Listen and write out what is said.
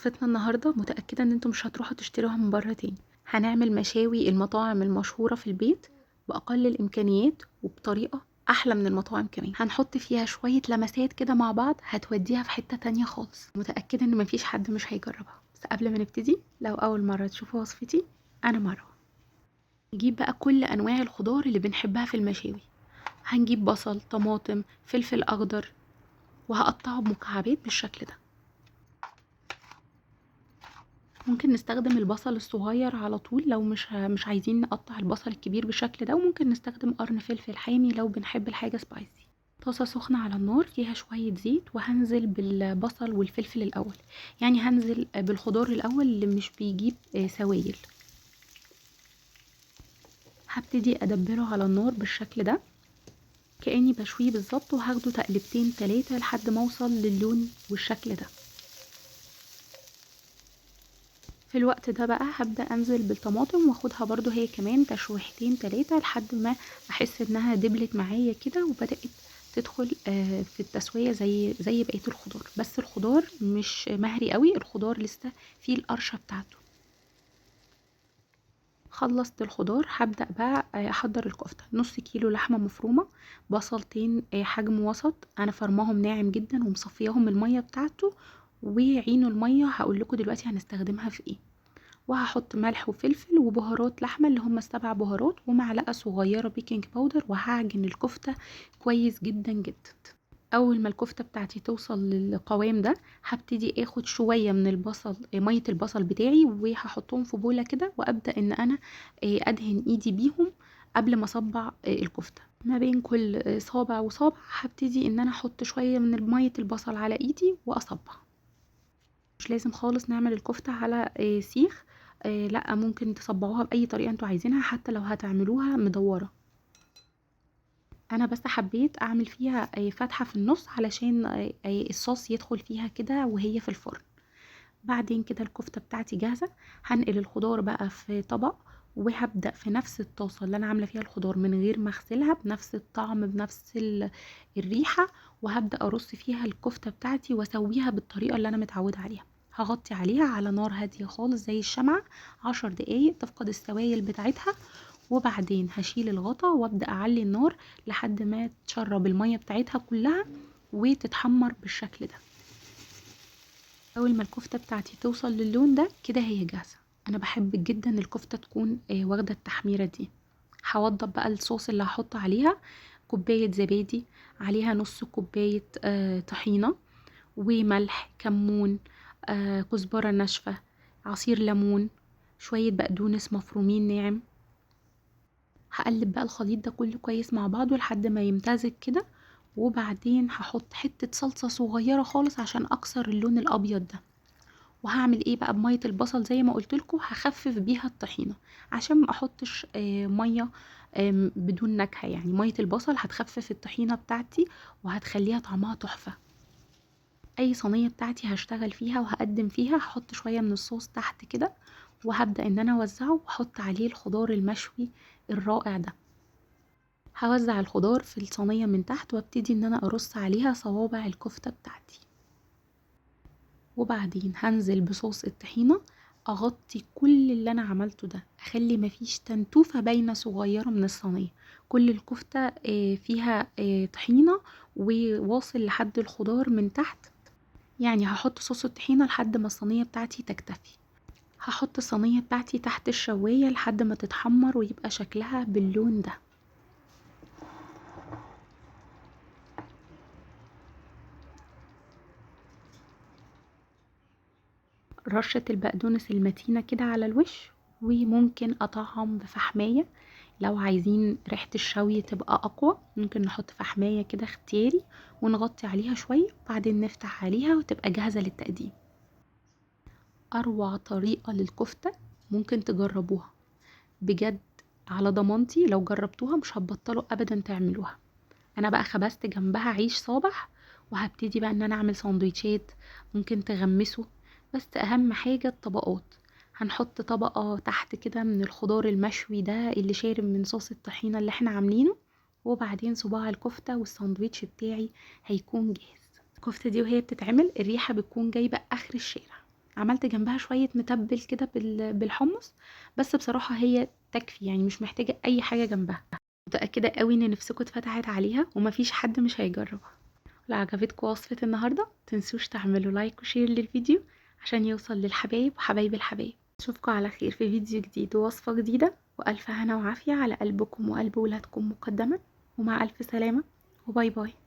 وصفتنا النهاردة متأكدة ان انتم مش هتروحوا تشتروها من بره تاني. هنعمل مشاوي المطاعم المشهورة في البيت بأقل الإمكانيات وبطريقة أحلى من المطاعم كمان. هنحط فيها شوية لمسات كده مع بعض هتوديها في حتة تانية خالص. متأكدة ان مفيش حد مش هيجربها. بس قبل ما نبتدي، لو أول مرة تشوفوا وصفتي، أنا مروة. نجيب بقى كل أنواع الخضار اللي بنحبها في المشاوي. هنجيب بصل، طماطم، فلفل أخضر، وهقطعه بمكعبات بالشكل ده. ممكن نستخدم البصل الصغير على طول لو مش عايزين نقطع البصل الكبير بالشكل ده، وممكن نستخدم قرن فلفل حامي لو بنحب الحاجة سبايسي. طاسة سخنة على النار فيها شوية زيت، وهنزل بالبصل والفلفل الأول، يعني هنزل بالخضار الأول اللي مش بيجيب سوائل. هبتدي أدبله على النار بالشكل ده كأني بشوية بالظبط، وهاخده تقلبتين تلاتة لحد ما اوصل للون والشكل ده. في الوقت ده بقى هبدأ انزل بالطماطم واخدها برضو هي كمان تشويحتين تلاتة لحد ما احس انها دبلت معايا كده وبدأت تدخل في التسوية زي بقية الخضار، بس الخضار مش مهري قوي، الخضار لسه فيه القرشة بتاعته. خلصت الخضار، هبدأ بقى احضر الكفتة. نص كيلو لحمة مفرومة، بصلتين حجم وسط، انا فرماهم ناعم جدا ومصفياهم من المية بتاعته، وعينوا المية هقول لكم دلوقتي هنستخدمها في ايه. وهحط ملح وفلفل وبهارات لحمة اللي هم ال7 بهارات، ومعلقة صغيرة baking powder، وهعجن الكفتة كويس جدا جدا. اول ما الكفتة بتاعتي توصل للقوام ده هبتدي اخد شوية من البصل، مية البصل بتاعي، وهحطهم في بولة كده، وابدأ ان انا ادهن ايدي بيهم قبل ما اصبع الكفتة. ما بين كل صابع وصابع هبتدي ان انا احط شوية من مية البصل على ايدي واصبع. مش لازم خالص نعمل الكفتة على سيخ، لا، ممكن تصبعوها بأي طريقة انتوا عايزينها، حتى لو هتعملوها مدورة. انا بس حبيت اعمل فيها فتحة في النص علشان الصوص يدخل فيها كده وهي في الفرن. بعدين كده الكفتة بتاعتي جاهزة. هنقل الخضار بقى في طبق، وهبدأ في نفس الطاسة اللي انا عاملة فيها الخضار من غير ما اغسلها، بنفس الطعم بنفس الريحة، وهبدأ ارص فيها الكفتة بتاعتي واسويها بالطريقة اللي انا متعودة عليها. هغطي عليها على نار هادية خالص زي الشمعة 10 دقايق تفقد السوائل بتاعتها، وبعدين هشيل الغطا وابدأ اعلي النار لحد ما تشرب المية بتاعتها كلها وتتحمر بالشكل ده. اول ما الكفتة بتاعتي توصل للون ده كده هي جاهزة. انا بحب جدا الكفتة تكون واخدة التحميرة دي. هوضب بقى الصوص اللي هحط عليها كوباية زبادي، عليها نص كوباية طحينة، وملح، كمون، كزبرة ناشفة، عصير ليمون، شوية بقدونس مفرومين ناعم. هقلب بقى الخليط ده كله كويس مع بعضه لحد ما يمتزج كده، وبعدين هحط حتة صلصة صغيرة خالص عشان اكسر اللون الابيض ده. وهعمل ايه بقى بمية البصل زي ما قلت لكم، هخفف بيها الطحينة عشان ما احطش مية بدون نكهة، يعني مية البصل هتخفف الطحينة بتاعتي وهتخليها طعمها تحفة. اي صينية بتاعتي هشتغل فيها وهقدم فيها هحط شوية من الصوص تحت كده، وهبدأ ان انا اوزعه واحط عليه الخضار المشوي الرائع ده. هوزع الخضار في الصينية من تحت، وابتدي ان انا ارص عليها صوابع الكفتة بتاعتي، وبعدين هنزل بصوص الطحينة اغطي كل اللي انا عملته ده، اخلي مفيش تنتوفة باينة صغيرة من الصينية، كل الكفتة فيها طحينة وواصل لحد الخضار من تحت. يعني هحط صوص الطحينة لحد ما الصينية بتاعتي تكتفي. هحط الصينية بتاعتي تحت الشواية لحد ما تتحمر ويبقى شكلها باللون ده. رشة البقدونس المتينة كده على الوش، وممكن أطعم بفحماية لو عايزين ريحة الشوي تبقى أقوى، ممكن نحط فحماية كده اختياري، ونغطي عليها شوية وبعدين نفتح عليها وتبقى جاهزة للتقديم. أروع طريقة للكفتة ممكن تجربوها بجد، على ضمانتي لو جربتوها مش هتبطلوا أبدا تعملوها. أنا بقى خبزت جنبها عيش صابح، وهبتدي بقى إن أنا أعمل سندوتشات ممكن تغمسه، بس أهم حاجة الطبقات. هنحط طبقة تحت كده من الخضار المشوي ده اللي شارب من صوص الطحينة اللي احنا عاملينه، وبعدين صباع الكفتة، والساندوتش بتاعي هيكون جاهز. الكفتة دي وهي بتتعمل الريحة بتكون جايبة آخر الشارع. عملت جنبها شوية متبل كده بالحمص، بس بصراحة هي تكفي، يعني مش محتاجة اي حاجة جنبها. متأكدة قوي ان نفسكم اتفتحت عليها ومفيش حد مش هيجربها. لو عجبتكم وصفة النهاردة متنسوش تعملوا like و share للفيديو عشان يوصل للحبايب وحبايب الحبايب. اشوفكم على خير في فيديو جديد ووصفة جديدة، وألف هنا وعافية على قلبكم وقلب ولادكم مقدما، ومع ألف سلامة، و bye bye.